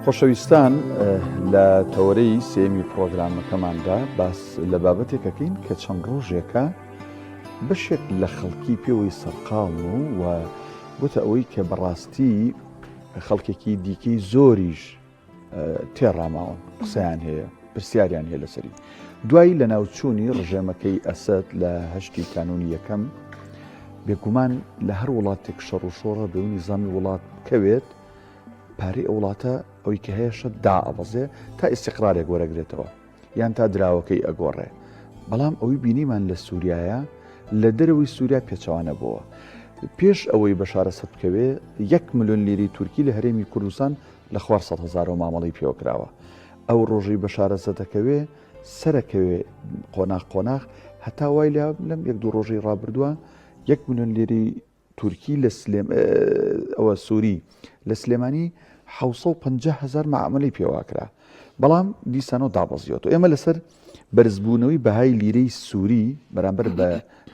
خۆشەویستان لە تەوەرەی سێمی پرۆگرامەکەماندا باس لە بابەتێکەکەین کە چەند ڕۆژێکە بەشێک لە خەڵکی پێوەی سەرقاڵن و و بۆتە ئەوەی کە بەڕاستی خەڵکێکی دیکەی زۆریش تێڕاماون قسەیان هەیە پرسیاریان هەیە لەسەری دوایی لە ناوچوونی ڕژێمەکەی ئەسەد لە هەشتی کانونی یەکەم بێگومان لە هەر وڵاتێک شەڕ و شۆڕە بێ و نیزامی وڵات بکەوێت پارەی ئەو وڵاتە ئەوی کە هەیە شەت دا ئەبەزێ تا ئیسیقرارێک وەرەگرێتەوە یان تا دراوەکەی ئەگۆڕێ بەڵام ئەوی بینیمان لە سووریایە لە دەرەوەی سووریا پێچەوانە بووە پێش ئەوەی بەشارە سەد بکەوێ یەک ملیۆن لیری تورکی لە هەرێمی کوردستان لە خوار 100 هزارەوە مامەڵەی پێوە کراوە ئەو ڕۆژەی بەشارە سەدەکەوێ سەرەکەوێ قۆناغ قۆناغ هەتا وای لە لەم یەک دوو ڕۆژەی ڕابردووە یەک ملیۆن لیری تورکی لە سلێم ئەوە سووری لە سلێمانی 750 هزار معاملەی پێواکرا بەڵام دیسانەوە دابەزیەوە ئێمە لەسەر بەرزبوونەوەی بەهای لیرەی سووری بەرامبەر بە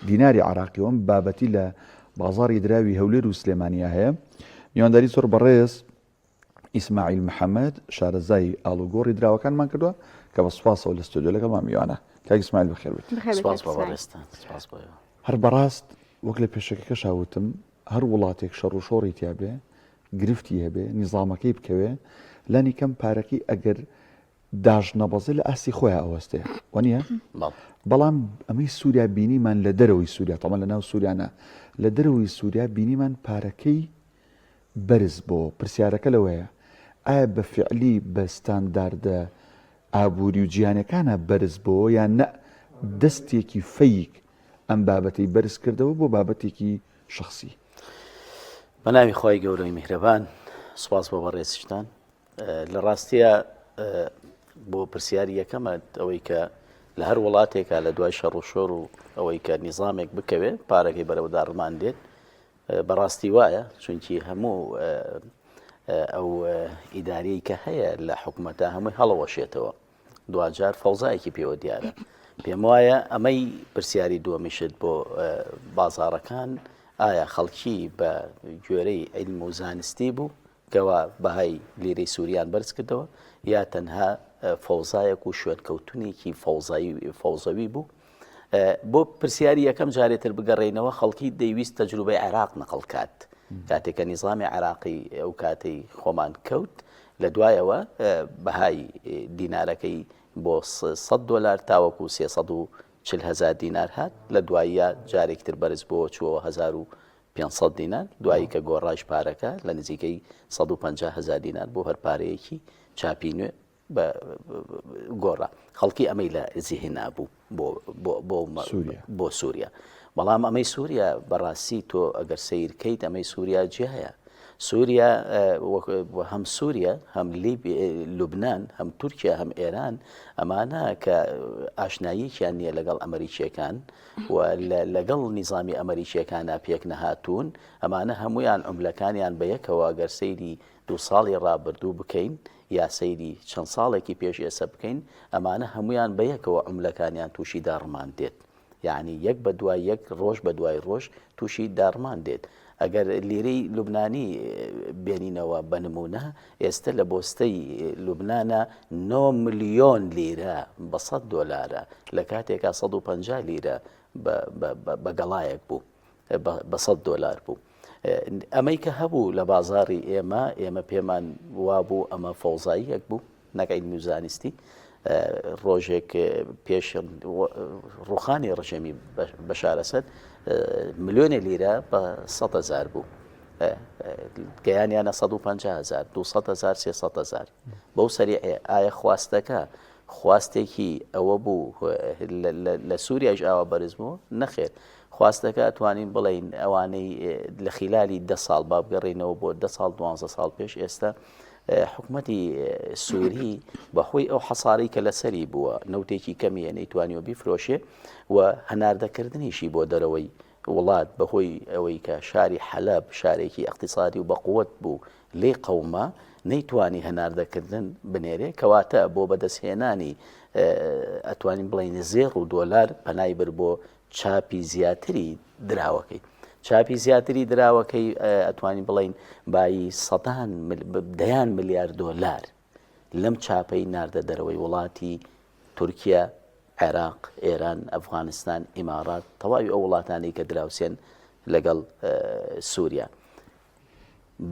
دیناری عراقیەوەم بابەتی لە بازاری دراوی هەولێر و سلێمانیا هەیە میوانداری زۆر بەڕێز ئیسماعیل محەممەد شارەزای ئاڵوگۆڕی دراوەکانمان کردووە کە بە سوپاسەوە لە ستۆدیۆ لەگەڵمان میوانە کاک ئیسماعیل بەخێر بێت سپاس بۆ بەڕێزتان سپاس بۆ ئێوە. هەر بەڕاست وەک لە پێشەکەکەشا وتم هەر وڵاتێک شەڕ و شۆڕی تیا بێ گرفتی هەبێ نیزامەکەی بکەوێ لانی کەم پارەکەی ئەگەر داش نەبەزێ لە ئاستی خۆیا ئەوەستێ وەنیە؟ بەڵێ. بەڵام ئەمەی سووریا بینیمان لە دەرەوەی سووریا تەمان لە ناو سووریا نا لە دەرەوەی سووریا بینیمان پارەکەی بەرز بۆوە، پرسیارەکە لەوەیە ئایا بە فیعلی بە ستانداردە ئابووری و جیهانیەکانە بەرز بۆوە یان نە دەستێکی فەیک ئەم بابەتەی بەرز کردەوە بۆ بابەتێکی شەخسی؟ بە ناوی خوای گەورەی میهرەبان سوپاس بۆ بەڕێزیشتان لە ڕاستیە بۆ پرسیاری یەکەمە ئەوەی کە لە هەر وڵاتێکا لە دوای شەڕ و شۆڕ و ئەوەی کە نیزامێک بکەوێت پارەکەی بەرەو داڕمان دێت بەڕاستی وایە چونکی هەموو ئەو ئیداریەی کە هەیە لە حکومەتە هەمووی هەڵەوەشێتەوە دواجار فەوزایەکی پێوە دیارە پێم وایە ئەمەی پرسیاری دووەمیشت بۆ بازاڕەکان ئایا خەڵکی بە گوێرەی علم و زانستی بوو کەوا بەهای لیرەی سووریان بەرز کردەوە یا تەنها فەوزایەک و شوێنکەوتنێکی فەوزایی فەوزەوی بوو بۆ پرسیاری یەکەم جارێ تر بگەڕێینەوە خەڵکی دەیویست تەجروبەی عێراق نەقڵ کات کاتێک کە نیزامی عێراقی ئەو کاتەی خۆمان کەوت لە دوایەوە بەهای دینارەکەی بۆ 100 دۆلار تاوەکو 340 هزار دینار هات لە دواییە جارێکتر بەرز بۆ چووەوە 1500 دینار دوایی کە گۆڕایش پارەکە لە نزیکەی 150 هزار دینار بۆ هەر پارەیەکی چاپی نوێ بە گۆڕا خەڵکی ئەمەی لە زیهنا بوو بۆ بۆ بۆ بۆ سووریا بەڵام ئەمەی سووریا بەڕاستی تۆ ئەگەر سیرکەیت ئەمەی سووریا جیایە سووریا هەم سووریا هەم لوبناان هەم تورکیا هەم ئێران ئەمانە کە ئاشناییەکیان نییە لەگەڵ ئەمریکیەکان و لەگەڵ نیزامی ئەمریکیەکانە پێک نەهاتوون ئەمانە هەمویان عملەکانیان بە یەکەوە گەر سەیری دوو ساڵی ڕابردوو بکەین یا سەیری چەند ساڵێکی پێش ئێسە بکەین ئەمانە هەموویان بە یەکەوە عوملەکانیان تووشی داڕمان دێت یعنی یەک بە دوای یەک ڕۆژ بە دوای ڕۆژ تووشی داڕمان دێت ئەگەر لیرەی لوبنانی بێنینەوە بە نمونە ئێستا لە بۆستەی لوبنانە 9 ملیۆن لیرە بە 100 دۆلارە لە کاتێکا 150 لیرە بە گەڵایەک بوو. بە سەد دۆلار بوو. ئەمەی کە هەبوو لە بازاڕی ئێمە، ئێمە پێمان وابوو ئەمە فەوزاییەک بوو نەک عیلمی و زانستی. ڕۆژێک پێش ڕوخانی ڕژێمی بەشار ئەسەد ملیۆنێ لیرە بە 100 هزار بوو. گەیانیانە 150 هزار، 200 هزار، 300 هزار. بەو سەریعێ ئایا خواستەکە خواستێکی ئەوە بوو لە سووریایش ئاوا بەرز بوو؟ نەخێر. خواستەکە ئەتوانین بڵێین ئەوانەی لە خیلالی دە ساڵ با بگەڕێینەوە بۆ دە ساڵ دوانزە ساڵ پێش ئێستا حکومەتی سووری بەهۆی ئەو حەسارەی کە لەسەری بووە نەوتێکی کەمیە نەیتوانیوە بیفرۆشێ و هەناردەکردنیشی بۆ دەرەوەی وڵات بەهۆی ئەوەی کە شاری حەلەب شارێکی ئەقتصادی و بەقوت بوو لێی قەوما نەیتوانی هەناردەکردن بنێرێ کەواتە بۆ بەدەستهێنانی ئەتوانین بڵێین زێڕ و دۆلار پەنای بر بۆ چاپی زیاتری دراوەکەی چاپی زیاتری دراوەکەی ئەتوانین بڵین بایی سەدان دەیان ملیار دۆلار. لەم چاپەی ناردە دەرەوەی وڵاتی تورکیا، عێراق، ئێران، ئەفغانستان، ئیمارات، تەواوی ئەو وڵاتانەی کە دراوسێن لەگەڵ سووریا.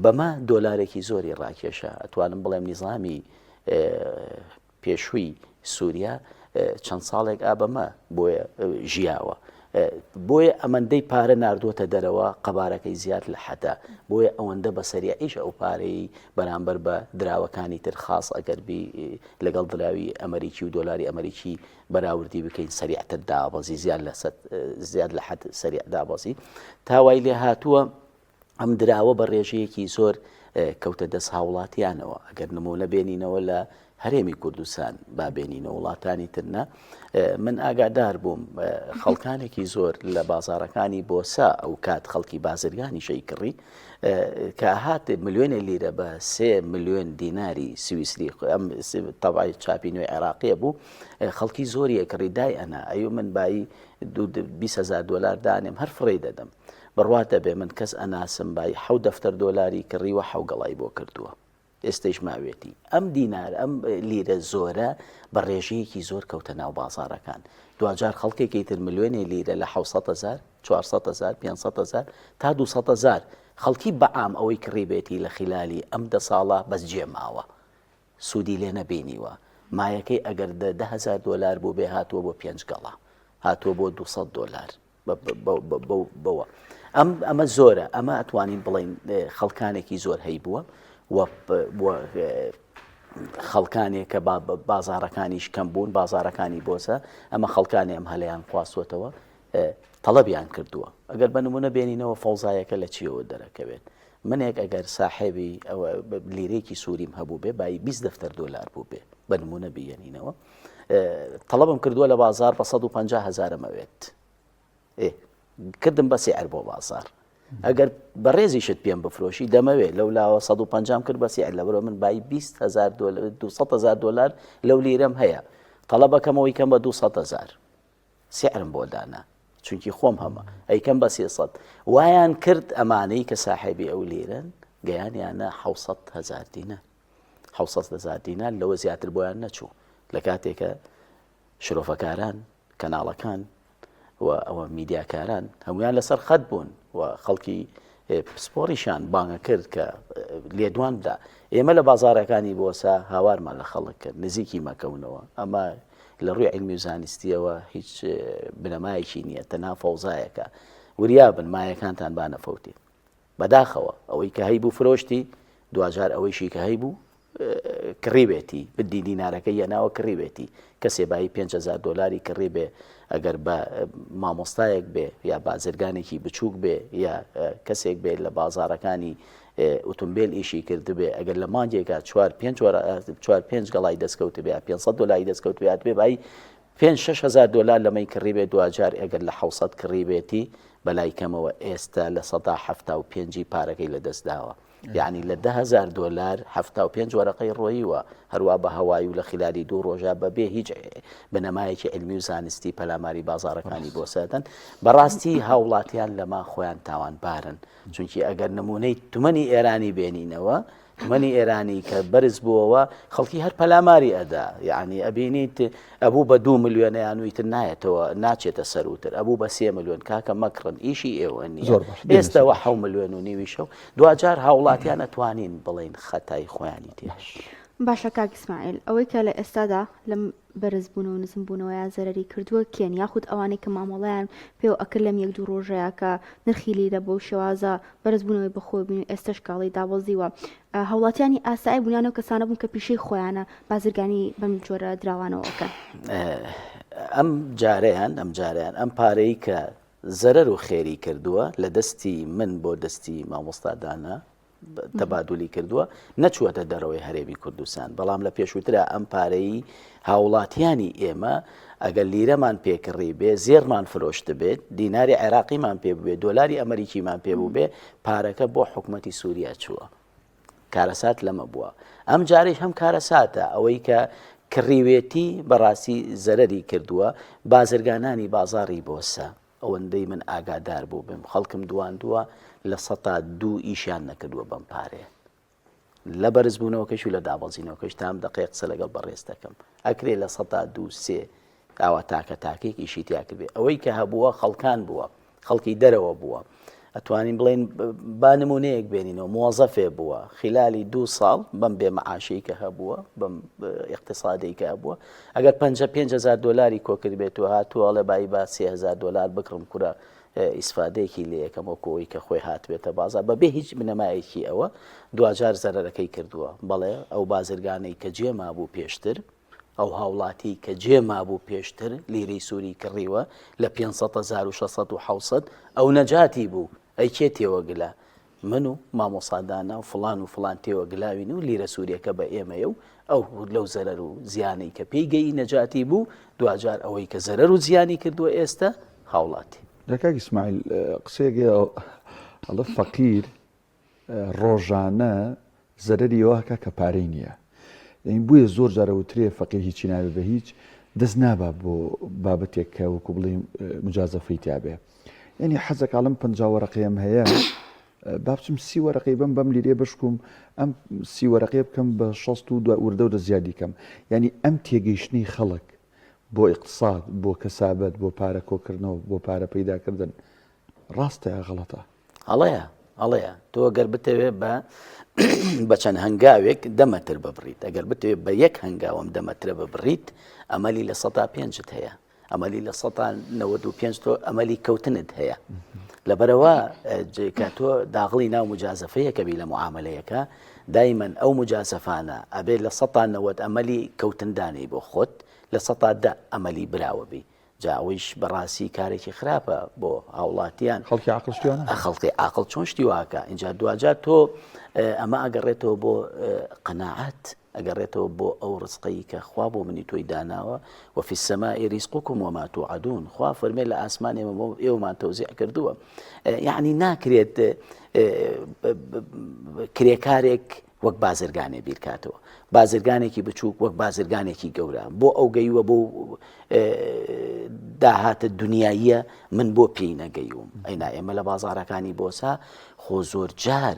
بەمە دۆلارێکی زۆری ڕاکێشا. ئەتوانم بڵێم نیزامی پێشووی سووریا چەند ساڵێک ئا بەمە بۆیە ژیاوە. بۆیە ئەمەندەی پارە ناردووەتە دەرەوە قەبارەکەی زیاد لە حەدە بۆیە ئەوەندە بە سەریعیش ئەو پارەی بەرامبەر بە دراوەکانی تر خاص ئەگەر بی لەگەڵ دراوی ئەمریکی و دۆلاری ئەمریکی بەراوردی بکەین سەریعتر دابەزی زیاد لە زیاد لە حەد سەریع دابەزی تا وای لێ هاتووە ئەم دراوە بە ڕێژەیەکی زۆر کەوتە دەست هاوڵاتیانەوە ئەگەر نمونە بێنینەوە لە هەرێمی کوردستان با بێنینە وڵاتانی ترنا من ئاگادار بووم خەڵکانێکی زۆر لە بازارەکانی بۆسا ئەو کات خەڵکی بازرگانی شەی کڕی کە هات ملیۆنێ لیرە بە سێ ملیۆن دیناری سویسری ئەم تەبای چاپی نوێی عێراقیە بوو خەڵکی زۆری ئەکڕی دای ئەنا ئەیو من بایی 20هزار دلار دانێم هەر فڕێی دەدەم بڕوات دەبێ من کەس ئەناسم بای حەو دەفتەر دۆلاری کڕیوە حەو گەڵای بۆ کردووە ئێستەیش ماوێتی ئەم دینار ئەم لیرە زۆرە بە ڕێژەیەکی زۆر کەوتە ناو بازارەکان دواجار خەڵکێکی تر ملیۆنێ لیرە لە 600 هزار 400 هزار 500 هزار تا 200 هزار خەڵکی بەعام ئەوەی کڕیبێتی لە خلالی ئەم دە ساڵە بەس جێ ماوە سوودی لێ نەبینیوە مایەکەی ئەگەر دە هەزار دۆلار بوو بێ هاتووە بۆ پێنج گەڵا هاتووە بۆ 200 دۆلار بەوە ئەم ئەمە زۆرە ئەمە ئەتوانین بڵین خەڵکانێکی زۆر هەیبووە و خەڵکانێک کە بازارەکانیش کەم بوون بازارەکانی بۆسە ئەمە خەڵکانی ئەم هەلیان خواستوەتەوە تەڵەبیان کردووە ئەگەر بە نمونە بێنینەوە فەوزایەکە لە چیەوە دەرەکەوێت منێک ئەگەر ساحێبی ئەوە لیرێکی سووریم هەبوو بێ بای 20 دەفتەر دۆلار بوو بێ بە نمونە بیێنینەوە تەڵەبم کردووە لە بازار بە 150 هزارم ئەوێت ئێ کردم بە سعر بۆ بازار ئەگەر بەڕێزیشت پێم بفرۆشی دەمەوێت لەو لاوە 150 کرد بە سعر لەبەرەوە من بای 20 هزار دۆلار 200 هزار دۆلار لەو لیرەم هەیە تەڵەبەکەمەوەی کەم بە 200 هزار سعرم بۆ دانا چونکی خۆم هەمە ئەیکەم بە 300 وایان کرد ئەمانەی کە ساحێبی ئەو لیرەن گەیانیانە 600 هزار دینار 700 هەزار دینار لەوە زیاتر بۆیان نەچوو لە کاتێکە شرۆڤەکاران کەناڵەکان و ئەوە میدیاکاران هەمویان لەسەر خەت بوون و خەڵکی پسپۆڕیشان بانگە کرد کە لێدوان بدا ئێمە لە بازارەکانی بۆسا هاوارمان لە خەڵک کرد نزیکی مەکەونەوە ئەمە لە ڕووی علمی و زانستیەوە هیچ بنەمایەکی نییە تەنها فەوزایەکە وریابن مایەکانتان با نەفەوتێ بەداخەوە ئەوەی کە هەیبوو فرۆشتی، دواجار ئەوەیشی کە هەیبوو کڕیوێتی، بدی دینارەکەی یەناوە کڕیوێتی، کەسێ بایی 5000 دۆلاری کڕیبێ ئەگەر بە مامۆستایەک بێ یا بازرگانێکی بچووک بێ یا کەسێک بێ لە بازارەکانی ئوتومبیل ئیشی کردبێ ئەگەر لە مانگێکا چوار پێنج چوار پێنج گەڵای دەستکەوت بێ 500 دۆلاری دەستکەوت بێ بێ بایی پێنج شەش هەزار دۆلار لەمەی کڕیبێ دواجار ئەگەر لە حەوسەد کڕیبێتی بەلای کەمەوە ئێستا 75% ی پارەکەی لەدەست داوە یعنی لە 10هزار دۆلار 75 وەرەقەی ڕۆیوە هەروە بە هەوایی و لە خلالی دوو ڕۆژە بەبێ هیچ بنەمایەکی علمی و زانستی پەلاماری بازارەکانی بۆ سەدەن بەڕاستی هاوڵاتیان لەما خۆیان تاوانبارن چونکی ئەگەر نمونەی تمەنی ئێرانی بێنینەوە تمەنی ئێرانی کە بەرز بووەوە خەڵکی هەر پەلاماری ئەدا یعنی ئەبینیت ئەبوو بە دو ملیۆنیان ویتر نایەتەوە ناچێتە سەروتر ئەبوو بە سێ ملیۆن کاکە مەکڕن ئیشی ئێوە نییە ئێستەوە حە ملیۆن و نیویشە و دواجار هاوڵاتیان ئەتوانین بڵین خەتای خۆیانی تێش. باشە کاک ئیسماعیل ئەوەی کە لە ئێستادا لەم بەرزبوونەوە نزمبوونەوەیە زەرەری کردووە کێن یاخود ئەوانەی کە مامەڵەیان پێوە ئەکرد لەم یەک دوو ڕۆژەیە کە نرخی لیرە بەو شێوازە بەرزبوونەوەی بەخۆی بینی و ئێستەش کاڵی دابەزیوە هاوڵاتیانی ئاسایی بوون یان ئەو کەسانە بوون کە پیشەی خۆیانە بازرگانی بەم جۆرە دراوانەوە ئەکەن؟ ئەم جارەیان ئەم جارەیان ئەم پارەی کە زەرەر و خێری کردووە لە دەستی من بۆ دەستی مامۆستا دانا تەبادولی کردووە نەچووەتە دەرەوەی هەرێمی کوردستان بەڵام لە پێشووترا ئەم پارەی هاوڵاتیانی ئێمە ئەگەر لیرەمان پێکڕی بێ زێرمان فرۆشت بێت دیناری عێراقیمان پێ بێ دۆلاری ئەمریکیمان پێ بوو بێ پارەکە بۆ حکوومەتی سووریا چووە کارەسات لەمە بووە ئەم جارێک هەم کارەساتە ئەوەی کە کڕیوێتی بەڕاستی زەرری کردووە بازرگانانی بازاری بۆسە ئەوەندەی من ئاگادار بووبم خەڵکم دواندووە 2% ئیشیان نەکردووە بەم پارەیە. لە بەرزبوونەوەکەش و لە دابەزینەوەکەش تام دەقەیە قسە لەگەڵ بەڕێز دەکەم ئەکرێ 2%، 3 ئاوا تاکە تاکێک ئیشی تیا کردبێ. ئەوەی کە هەبووە خەڵکان بووە، خەڵکی دەرەوە بووە. ئەتوانین بڵێین با نمونەیەک بێنینەوە مۆزەفێ بووە خلالی دوو ساڵ بەم بێ معاشەی کە هەبووە بەم اقتصادەی کە هەبووە ئەگەر 5 هزار دلاری کۆکرد بێت و هاتووە ئەڵێ بایی با 3000 دلار بکڕم کورە ئیسفادەیەکی لێ یەکەم وەکو ئەوەی کە خۆی هاتبێتە بازار بەبێ هیچ بنەمایەکی ئەوە دواجار زەرەرەکەی کردووە بەڵێ ئەو بازرگانەی کە جێ مابوو پێشتر ئەو هاوڵاتی کە جێ مابوو پێشتر لیرەی سووری کڕیوە لە 500 هزار و 600 و 700 ئەو نەجاتی بوو ئەی کێ تێوەگلە من و مامۆسا دانا و فڵان و فڵان تێوە گلاوین و لیرە سووریەکە بە ئێمەیە و ئەو لەو زەرەر و زیانەی کە پێی گەیی نەجاتی بوو دواجار ئەوەی کە زەرەر و زیانی کردووە ئێستە هاوڵاتی. جا کاک ئیسماعیل قسەیەک هەیە ئەڵێ فەقیر ڕۆژانە زەرەری ئەوە ئەکا کە پارەی نییە یعنی بۆیە زۆر جارە وترێ فەقیر هیچی ناوێ بە هیچ دەست نابا بۆ بابەتێک کە وەکو بڵێ مجازەفەی تیابێ یعنی حەزەکاڵم پ وەرەقەیەم هەیە با بچم سی وەرەقەی بم بەم لیرێ بشکم ئەم سی وەرەقەیە بکەم بە 6 و دو وردە و دە زیادی کەم یعنی ئەم تێگەیشتنی خەڵک بۆ ئیقتصاد بۆ کەسابەت بۆ پارە کۆکردنەوە بۆ پارە پەیداکردن ڕاستە یا غەڵەتە؟ هەڵەیە هەڵەیە تۆ گەر بتەوێ بە بە چەند هەنگاوێک دە مەتر ببڕیت ئەگەر بتەوێت بە یەک هەنگاوم دە مەترە ببڕیت ئەمەلی لە سەتا پێنجت هەیە ئەمەلی لە سەتا 95 تۆ ئەمەلی کەوتنت هەیە لەبەرەوە کە تۆ داغڵی ناو مجازفەیەکە بی لە معاملەیەکە دایمەن ئەو مجازفانە ئەبێت لە سەتا نەوەت ئەمەلی کەوتندانی بۆ خۆت لە سەتا دە ئەمەلی براوە بی جا ئەوەیش بەڕاستی کارێکی خراپە بۆ هاوڵاتیان. خەڵکی عاقڵ شتی وا ناکا. خەڵکی عاقڵ چۆن شتی وا ئەکا؟ ئینجا دواجار تۆ ئەمە ئەگەڕێتەوە بۆ قەناعەت، ئەگەڕێتەوە بۆ ئەو ڕزقەی کە خوا بۆ منی تۆی داناوە، وفی السماء رزقکم وما توعدون، خوا فەرمێ لە ئاسمان ئێمە بۆ ئێوەمان تەوزیع کردووە. یەعنی ناکرێت کرێکارێک وەک بازرگانێ بیرکاتەوە بازرگانێکی بچووک وەک بازرگانێکی گەورە بۆ ئەو گەیوە بۆ داهاتە دنیاییە من بۆ پێی نەگەیوم ئەینا ئێمە لە بازارەکانی بۆسا خۆ زۆر جار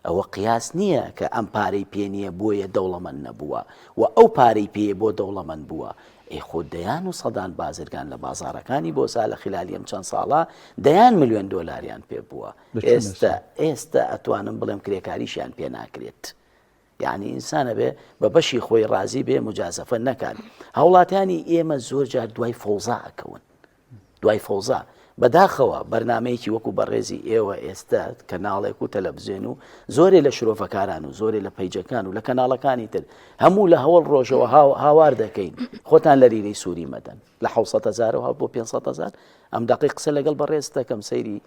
ئەوە قیاس نییە کە ئەم پارەی پێ نییە بۆیە دەوڵەمەند نەبووە و ئەو پارەی پێ بۆ دەوڵەمەند بووە ئەی خۆ دەیان و سەدان بازرگان لە بازارەکانی بۆسا لە خلالی ئەم چەند ساڵە دەیان ملیۆن دۆلاریان پێ بووە ئێستا ئێستا ئەتوانم بڵێم کرێکاریشیان پێ ناکرێت یعنی ئینسانە بێ بە بەشی خۆی ڕازی بێ مجازەفە نەکات هاوڵاتیانی ئێمە زۆر جار دوای فەوزا ئەکەون دوای فەوزا بەداخەوە بەرنمەیەکی وەکو بەڕێزی ئێوە ئێستا کەناڵێک و تەلەڤزیۆن و زۆرێ لە شرۆڤەکاران و زۆرێ لە پەیجەکان و لە کەناڵەکانی تر هەموو لە هەوڵ ڕۆژەوە هاوار دەکەین خۆتان لە لیرەی سووری مەدەن لە 600 هزارەوە بۆ 500 هزار ئەم دقی قسە لەگەڵ بەڕێز دەکەم سەیری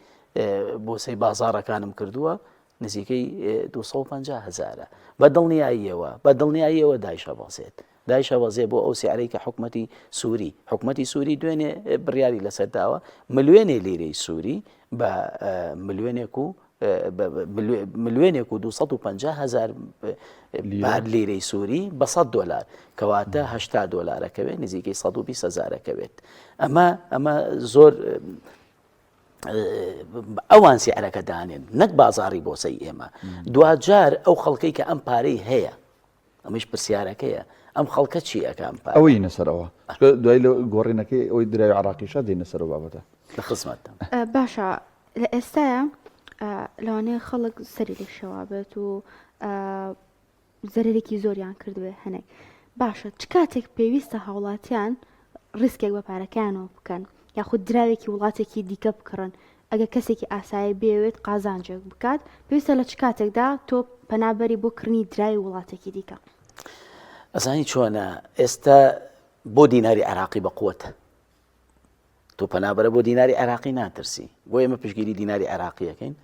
بۆسەی بازاڕەکانم کردووە نزیکەی 250 هزارە بە دڵنیاییەوە بە دڵنیاییەوە دایشە بەزێت دایشە بەزێ بۆ ئەو سعرەی کە حکومەتی سووری حکومەتی سووری دوێنێ بڕیاری لەسەر داوە ملیۆنێ لیرەی سووری بە ملیۆنێک و ملیۆنێک و 250 هزار بار لیرەی سووری بە 100 دلار کەواتە 80 دلارەکەوێت نزیکەی 120 هزارەکەوێت ئەمە ئەمە زۆر ئەوان سیعرەکە دانێن نەک بازاری بۆسەی ئێمە دواجار ئەو خەڵکەی کە ئەم پارەی هەیە ئەمەش پرسیارەکەیە ئەم خەڵکە چی ئەەکەم ئەوەی نەسەرەوە دوای لە گۆڕینەکەی ئەوەی دراوی عراقیشە دێنە سەر بابەتە لە خزمەت باشە لە ئێستاە لەوانەیە خەڵک سەری لە شەوا بێت و زەرەرێکی زۆریان کردبێ هەنێک باشە چ کاتێک پێویستە هاوڵاتیان ڕیسکێک بە پارەکەیانەوە بکەن یاخود دراوێکی وڵاتێکی دیکە بکڕن ئەگەر کەسێکی ئاسایی بێوێت قازانجێک بکات پێویستە لە چ کاتێکدا تۆ پەنابەری بۆ کڕنی دراوی وڵاتێکی دیکە ئەزانی چۆنە ئێستا بۆ دیناری عراقی بە قوتە تۆ پەنابەرە بۆ دیناری عێراقی ناترسی بۆ ئێمە پشگیری دیناری عێراقیەکەین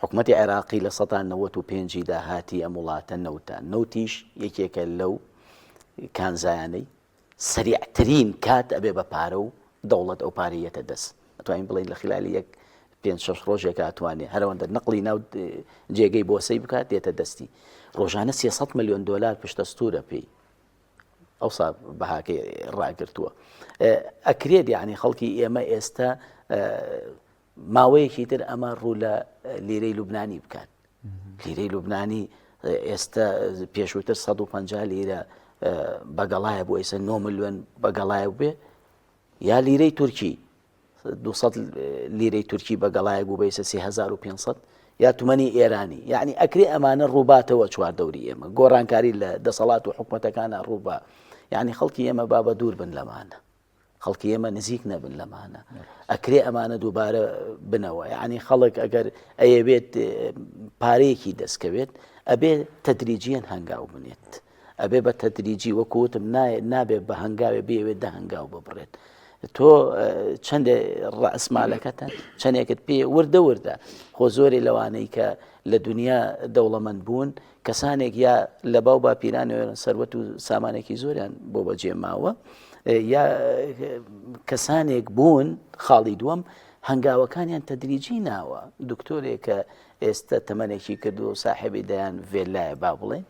حکوومەتتی عێراقی لە سەتا 95 داهاتی ئەم وڵاتە نەوتە نەوتیش یەکێکە لەو کانزایانەی سریعترین کات ئەبێ بە پارە و دەوڵەت ئەو پارەیەتە دەست ئەتوانین بڵین لە خلالی یەک پێ شش ڕۆژێکە ئەتوانێ هەرەوەندە نەقلی ناو جێگەی بۆسەی بکات دێتە دەستی ڕۆژانە 300 میلیۆن دلار پشتەستورە پێی ئەوسا بەهاکەی ڕاگرتووە ئەکرێت یعنی خەڵکی ئێمە ئێستا ماوەیەکی تر ئەمە ڕوو لە لیرەی لوبنانی بکات لیرەی لوبنانی ئێستا پێشووتر 150 لیرە بەگەڵایە بۆ ئێستا 9 ملیۆن بەگەڵایە بێ یا لیرەی تورکی 200 لیرەی تورکی بە گەڵایەک بوو بە ئێستا 3500 یا تومەنی ئێرانی یعنی ئەکرێ ئەمانە ڕووباتەوە چواردەوری ئێمە گۆڕانکاری لە دەسەڵات و حکومەتەکانە ڕووبا یعنی خەڵکی ئێمە با بە دوور بن لەمانە خەڵکی ئێمە نزیک نەبن لەمانە ئەکرێ ئەمانە دووبارە بنەوە یعنی خەڵک ئەگەر ئەیەوێت پارەیەکی دەستکەوێت ئەبێ تەدریجیەن هەنگاو بنێت ئەبێ بە تەدریجی وەکو وتم نابێ بە هەنگاوێ بێوێت دە هەنگاو ببڕێت تۆ چەندێ ڕەسمالەکەتە چەندێکت پێ وردە وردە خۆ زۆری لەوانەی کە لە دنیا دەوڵەمەند بوون کەسانێک یا لە باو باپیرانەوە سەروەت و سامانێکی زۆریان بۆ بەجێ ماوە یا کەسانێک بوون خاڵی دووەم هەنگاوەکانیان تەدریجی ناوە دکتۆرێکە ئێستا تەمەنێکی کردو و ساحێبی دەیان ڤێلایە با بڵێن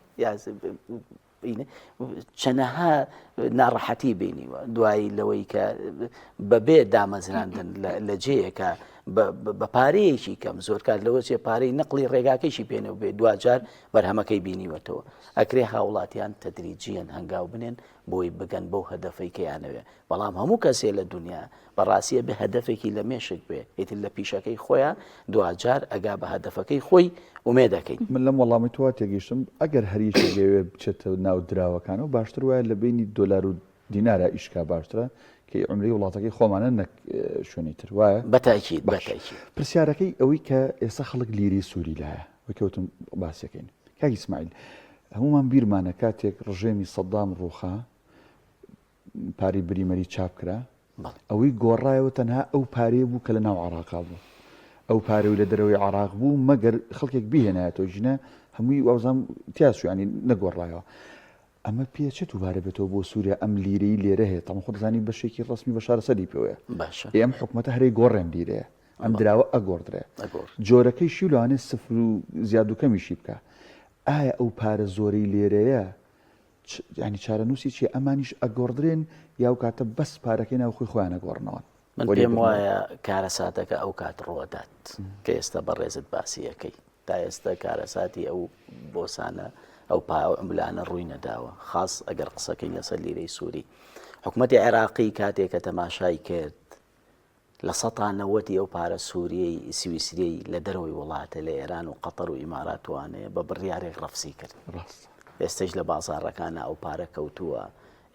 چەنەها ناڕەحەتی بینیوە دوایی لەوەی کە بەبێ دامەزراندن لە جێیەکە بە پارەیەکی کەم زۆر کات لەوە چێ پارەی نەقلی ڕێگاکەشی پێنەوە بێ دواجار بەرهەمەکەی بینیوەتەوە ئەکرێ هاوڵاتیان تەدریجیەن هەنگاو بنێن بۆی بگەن بەو هەدەفەی کە یانەوێ بەڵام هەموو کەسێ لە دونیا بەڕاستی ئەبێ هەدەفێکی لە مێشک بێ ئیتر لە پیشەکەی خۆیا دواجار ئەگا بە هەدەفەکەی خۆی ئومێدەکەین. من لەم وەڵامەی تۆ وا تێگەیشتم ئەگەر هەر یەکێک ئەیەوێ بچێتە ناو دراوەکانەوە باشتر وایە لە بەینی دۆلار و دینارا ئیش کا باشترە کە ئی عوملەی وڵاتەکەی خۆمانە نەک شوێنی تر وایە؟ بە تاکید بە باش تاکید. پرسیارەکەی ئەوەی کە ئێستا خەڵک لیرەی سوری لایە وەک وتم باسیەکەین کاک ئیسماعیل هەموومان بیرمانە کاتێک ڕژێمی سەدام ڕووخا پارەی بریمەری چاپ کرا ئەوەی گۆڕایەوە تەنها ئەو پارەیە بوو کە لە ناو عراقا بوو ئەو پارەی لە دەرەوەی عراق بوو مەگەر خەڵکێک بهێنایەتەوە ژینە هەمووی وازام تیاسویانی نەگۆڕایەوە ئەمە پێچێت دووبارە بێتەوە بۆ سووریا ئەم لیرەی لێرە هەیە تەم خۆ دەزانی بەشێکی ڕسمی بە شارەسەری پێوەیە باشە ئەم حکوومەتە هەرەی گۆڕێن لیرەیە ئەم دراوە ئەگۆڕدرێ جۆرەکەی شی لەوانێ سفر و زیاد و کەمیشی بکە ئایا ئەو پارە زۆرەی لێرەیە یانی چارەنووسی چیە ئەمانیش ئەگۆڕدرێن یا ئەو کاتە بەس پارەکەی ناوخۆی خۆیان ئەگۆڕنەوە؟ من پێم وایە کارەساتەکە ئەو کات ڕوەدات کە ئێستا بەڕێزت باسی ئەکەی تا ئێستا کارەساتی ئەو بۆسانە ئەو پا ئەو عملانە ڕووی نەداوە خاص ئەگەر قسەکەین لەسەر لیرەی سووری حکوومەتی عێراقی کاتێک کە تەماشای کرد لە سەتا نەوەتی ئەو پارە سووریەی سویسریەی لە دەرەوەی وڵاتە لە ئێران و قەتەر و ئیمارات وانەیە بە بڕیارێک ڕەفزی کرد ڕاستە. ئێستەش لە بازاڕەکانا ئەو پارە کەوتووە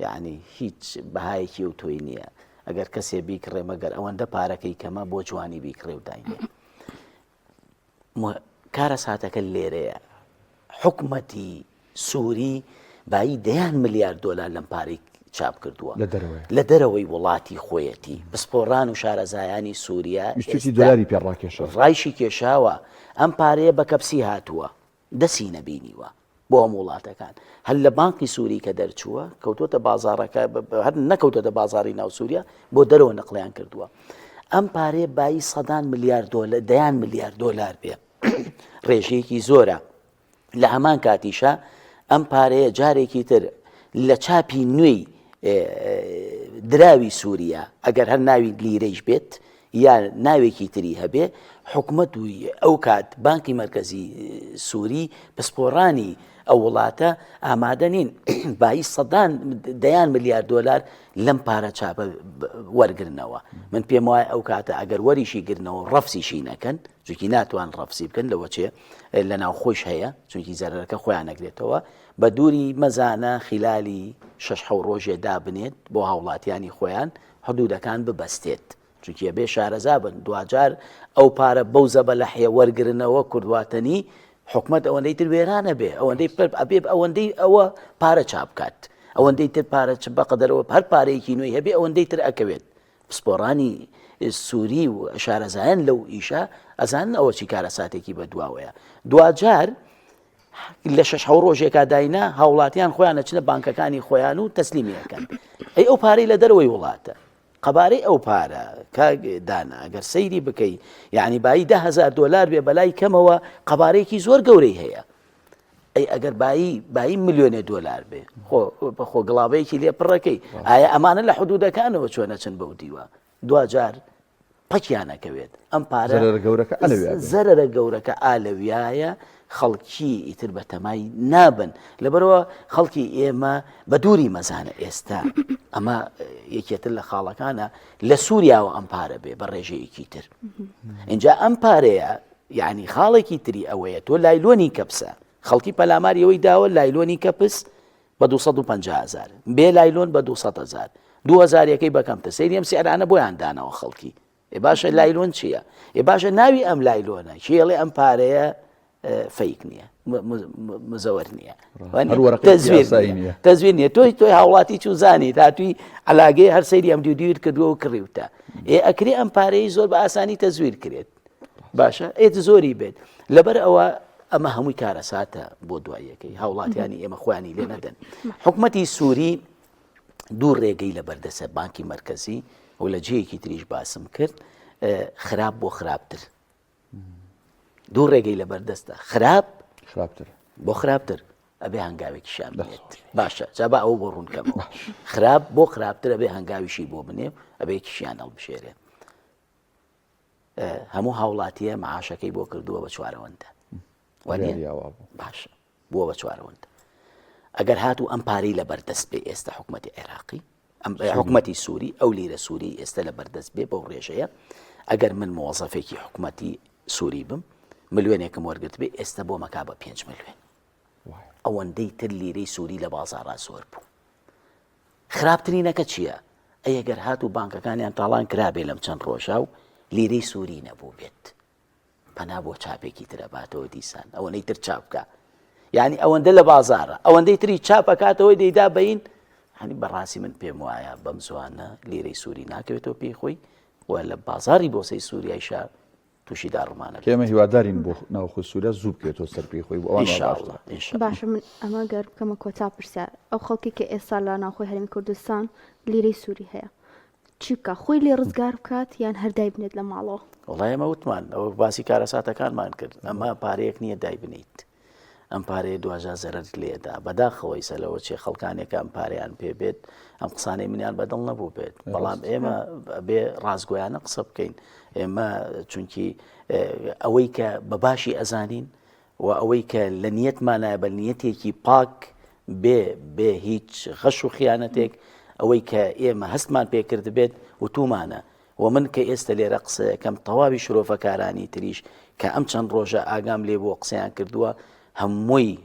یەعنی هیچ بەهایەکی ئەو تۆی نییە ئەگەر کەسێ بیکڕێ مەگەر ئەوەندە پارەکەی کەمە بۆ جوانی بیکڕێ و داینێ کارەساتەکە لێرەیە حکومەتی سووری بایی دەیان ملیار دۆلار لەم پارەی چاپ کردووە لە دەرەوەی وڵاتی خۆیەتی پسپۆڕان و شارەزایانی سووریا دۆلاری پێ ڕاکێشا ڕایشی کێشاوە ئەم پارەیە بە کەپسی هاتووە دەسی نەبینیوە بۆ هەموو وڵاتەکان هەر لە بانقی سووری کە دەرچووە کەوتۆتە بازارەکە هەر نەکەوتۆتە بازاری ناو سووریا بۆ دەرەوە نەقلیان کردووە ئەم پارەیە بایی سەدان ملیار دۆلار دەیان ملیار دۆلار بێ ڕێژەیەکی زۆرە لە هەمان کاتیشا ئەم پارەیە جارێکی تر لە چاپی نوێی دراوی سووریا ئەگەر هەر ناوی لیرەیش بێت یا ناوێکی تری هەبێ حکومەت و ئەو کات بانکی مەرکەزی سووری پسپۆڕانی ئەو وڵاتە ئامادە نین بایی سەدان دەیان ملیار دۆلار لەم پارە چاپە وەرگرنەوە من پێم وایە ئەو کاتە ئەگەر وەریشی گرنەوە ڕەفسیشی نەکەن چونکی ناتوان ڕەفسی بکەن لەوە چێ لە ناوخۆیش هەیە چونکی زەرەرەکە خۆیان نەگرێتەوە بە دووری مەزانە خیلالی شەش حەو ڕۆژێ دابنێت بۆ هاوڵاتیانی خۆیان حدودەکان ببەستێت چونکی ئەبێ شارەزا بن دواجار ئەو پارە بەو زەبەلەحیە وەرگرنەوە کوردواتەنی حکومەت ئەوەندەی تر وێرانە بێ ئەوەندەی پر ئەبێ ئەوەندەی ئەوە پارە چاپ بکات ئەوەندەی تر پارە چ بەقەدەرەوە هەر پارەیەکی نوێی هەبێ ئەوەندەی تر ئەکەوێت پسپۆڕانی سووری و شارەزایان لەو ئیشە ئەزانن ئەوە چی کارەساتێکی بەدواوەیە دواجار لە شەش حەو ڕۆژێکا داینا هاوڵاتیان خۆیان ئەچنە بانکەکانی خۆیان و تەسلیمی ئەکەن ئەی ئەو پارەی لە دەرەوەی وڵاتە قەبارەی ئەو پارە کاک دانا ئەگەر سەیری بکەی یعنی بایی دههزار دۆلار بێ بەلای کەمەوە قەبارەیەکی زۆر گەورەی هەیە ئەی ئەگەر بایی بایی ملیۆنێ دۆلار بێ خۆ خۆ گڵاوەیەکی لێ پڕەکەی ئایا ئەمانە لە حدودەکانەوە چۆنە چن بەو دیوە دواجار پەکیان ئەکەوێت ئەم پارە زەرەرە گەورەکە ئەلەویا بێ. زەرەرە گەورەکە ئالەویایە. خەڵکی ئیتر بە تەمای نابن لەبەرەوە خەڵکی ئێمە بە دووری مەزانە ئێستا ئەمە یەکێتر لە خاڵەکانە لە سووریاوە ئەم پارە بێ بە ڕێژەیەکی تر اینجا ئەم پارەیە یعنی خاڵێکی تری ئەوەیە تۆ لایلۆنی کەپسە خەڵکی پەلاماری ئەوەی داوە لایلۆنی کەپس بە 250 هزار بێ لایلۆن بە 200 هزار دو هزارەکەی بەکەمتە سەیری ئەم سعرانە بۆیان داناوە خەڵکی ئێ باشە لایلۆن چییە؟ ئێ باشە ناوی ئەم لایلۆنە کێڵێ ئەم پارەیە fake نییە مزەوەر نییە تەزویر نیە تۆی تۆی هاوڵاتی چوزانی تاتوی علاگەی هەر سەیری ئەم دیودیر کردووە و کڕیوتە ئێ ئەکرێ ئەم پارەی زۆر بە ئاسانی تەزویر کرێت باشە ئێت زۆری بێت لەبەر ئەوە ئەمە هەمووی کارەساتە بۆ دواییەکەی هاوڵاتیانی ئێمە خۆیانی لێ نەدەن حکومەتی سووری دوو ڕێگەی لە بەردەسە بانکی مەرکەزی و لە جێیەکی تریش باسم کرد خراپ بۆ خراپتر دوو ڕێگەی لە بەردەستە خراپ خراپتر بۆ خراپتر ئەبێ هەنگاوێکیشان بێت باشە جا با ئەو بۆ ڕوونکەمەوە خراپ بۆ خراپتر ئەبێ هەنگاویشی بۆ بنێ ئەبێ کیشیان هەڵبژێرێ هەموو هاوڵاتیە معاشەکەی بۆ کردووە بە چوارەوەندە باشە بووە بە چوارەوەندە ئەگەر هاتوو ئەم پارەی لە بەردەست بێ ئێستا حکوومەتی عێراقی ئەم حکوومەتی سووری ئەو لیرە سووری ئێستا لە بەردەست بێ بەو ڕێژەیە ئەگەر من مۆزەفێکی حکوومەتی سووری بم ملیۆنێکم وەرگرت بێ ئێستا بۆ مەکا بە 5 ملیۆن ئەوەندەی تر لیرەی سووری لە بازاڕا زۆر بوو خراپترینەکە چییە؟ ئەی گەر هاتوو بانکەکانیان تاڵان کرابێ لەم چەند ڕۆژە و لیرەی سووری نەبوو بێت پەنا بۆ چاپێکی تر ئەباتەوە دیسان ئەوەنەی تر چاپ بکە یعنی ئەوەندە لە بازارە ئەوەندەی تری چاپ ئەکاتەوەی دەیدا بین هەنی بەڕاستی من پێم وایە بەم زوانە لیرەی سووری ناکەوێتەوە پێی خۆی و لە بازاری بۆسەی سووریایشە تووشی داڕمانە ئێمە هیوادارین بۆ ناوخۆی سووریا زوو بکەوێتەوە سەر پێی خۆی بۆ ئەوان باشترە. باشە من ئەمە گەر بکەمە کۆتا پرسیار ئەو خەڵکی کە ئێستا لە ناوخۆی هەرێمی کوردستان لیرەی سووری هەیە چی بکا خۆی لێ ڕزگار بکات یان هەر دایبنێت لە ماڵەوە؟ وەڵای ئێمە وتمان ئەوە باسی کارەساتەکانمان کرد ئەمە پارەیەک نییە دایبنیت ئەم پارەیە دواجار زەرەرت لێدا بەداخەوەی سەلەوە چێ خەڵکانێکە ئەم پارەیان پێ بێت ئەم قسانەی منیان بەدڵ نەبوو بێت بەڵام ئێمە بێ ڕاستگۆیانە قسە بکەین ئێمە چونکی ئەوەی کە بە باشی ئەزانین و ئەوەی کە لە نیەتمانایە بە نیەتێکی پاک بێ بێ هیچ غەش و خیانەتێک ئەوەی کە ئێمە هەستمان پێکردبێت وتومانە و من کە ئێستە لێرە قسەیەکەم تەواوی شرۆڤەکارانی تریش کە ئەم چەند ڕۆژە ئاگام لێ بووە قسەیان کردووە هەمووی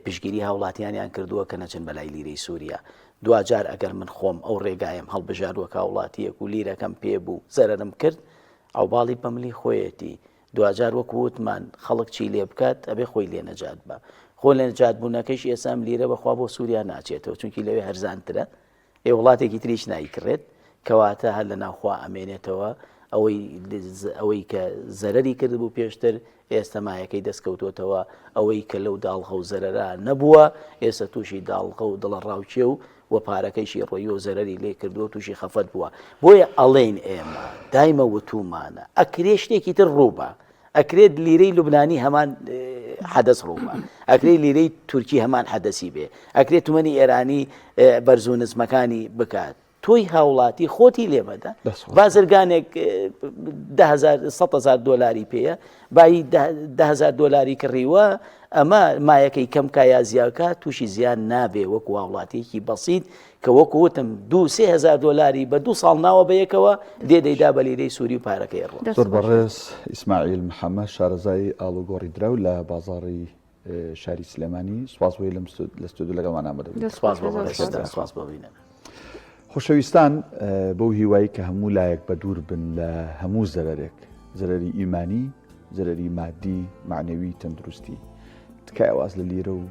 پشگیری هاوڵاتیانیان کردووە کە نەچن بەلای لیرەی سووریا دواجار ئەگەر من خۆم ئەو ڕێگایم هەڵبژاردووە کە هاوڵاتیەک و لیرەکەم پێ بوو زەرەرم کرد ئەوباڵی بەملی خۆیەتی دواجار وەکو وتمان خەڵک چی لێ بکات ئەبێ خۆی لێ نەجات بە خۆ لێ نەجات بوونەکەش ئێستا ئەم لیرە بەخوا بۆ سووریا ناچێتەوە چونکی لەوێ هەرزانترە ئێ وڵاتێکی تریش نایکڕێت کەواتە هەر لە ناوخوا ئەمێنێتەوە ئەوەی ئەوەی کە زەرەری کردبوو پێشتر ئێستا مایەکەی دەستکەوتوتەوە ئەوەی کە لەو داڵغە و زەرەرا نەبووە ئێستا تووشی داڵغە و دڵە ڕاوکێ و و پارەکەیشی ڕۆیی و زەرەری لێ کردووە تووشی خەفەت بووە بۆیە ئەڵێین ئێمە دایمە وتومانە ئەکرێ شتێکی تر ڕووبا ئەکرێت لیرەی لوبنانی هەمان حەدەس ڕووبا ئەکرێت لیرەی تورکی هەمان حەدەسی بێ ئەکرێت تومەنی ئێرانی بەرز و نزمەکانی بکات تۆی هاوڵاتی خۆتی لێ مەدە بازرگانێک 100 دۆلاری پێیە بایی دههزار دۆلاری کڕیوە ئەمە مایەکەی کەم کا یا زیاکە تووشی زیان نابێ وەکو هاوڵاتیەکی بەسیت کە وەکو وتم دو 3000 دۆلاری بە دو ساڵ ناوە بەیەکەوە دێ دەیدا بە لیرەی سووری و پارەکەی ڕۆ زۆر بەڕێز ئیسماعیل محەممەد شارەزای ئاڵوگۆڕی دراو لە بازاڕی شاری سلێمانی سوپاس بۆی لەم لە ستۆدیۆ لەگەڵمان ئامادە بوویت. سپاس بۆ بەڕێزتان سپاس بۆ بینەران. خۆشەویستان بەو هیوای کە هەموو لایەک بە دوور بن لە هەموو زەرەرێک زەرەری ئیمانی زەرەری مادی معنەوی تەندروستی تکایە واز لە لیرە و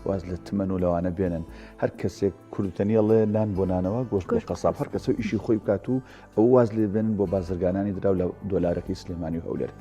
واز لە تمەن و لەوانە بێنن هەر کەسێک کوردتەنی ئەڵێ نان بۆ نانەوە گۆشت بۆ قەساب هەر کەسە ئیشی خۆی بکات و ئەو واز لێ بێنن بۆ بازرگانانی دراو لە دۆلارەکەی سلێمانی و هەولێر.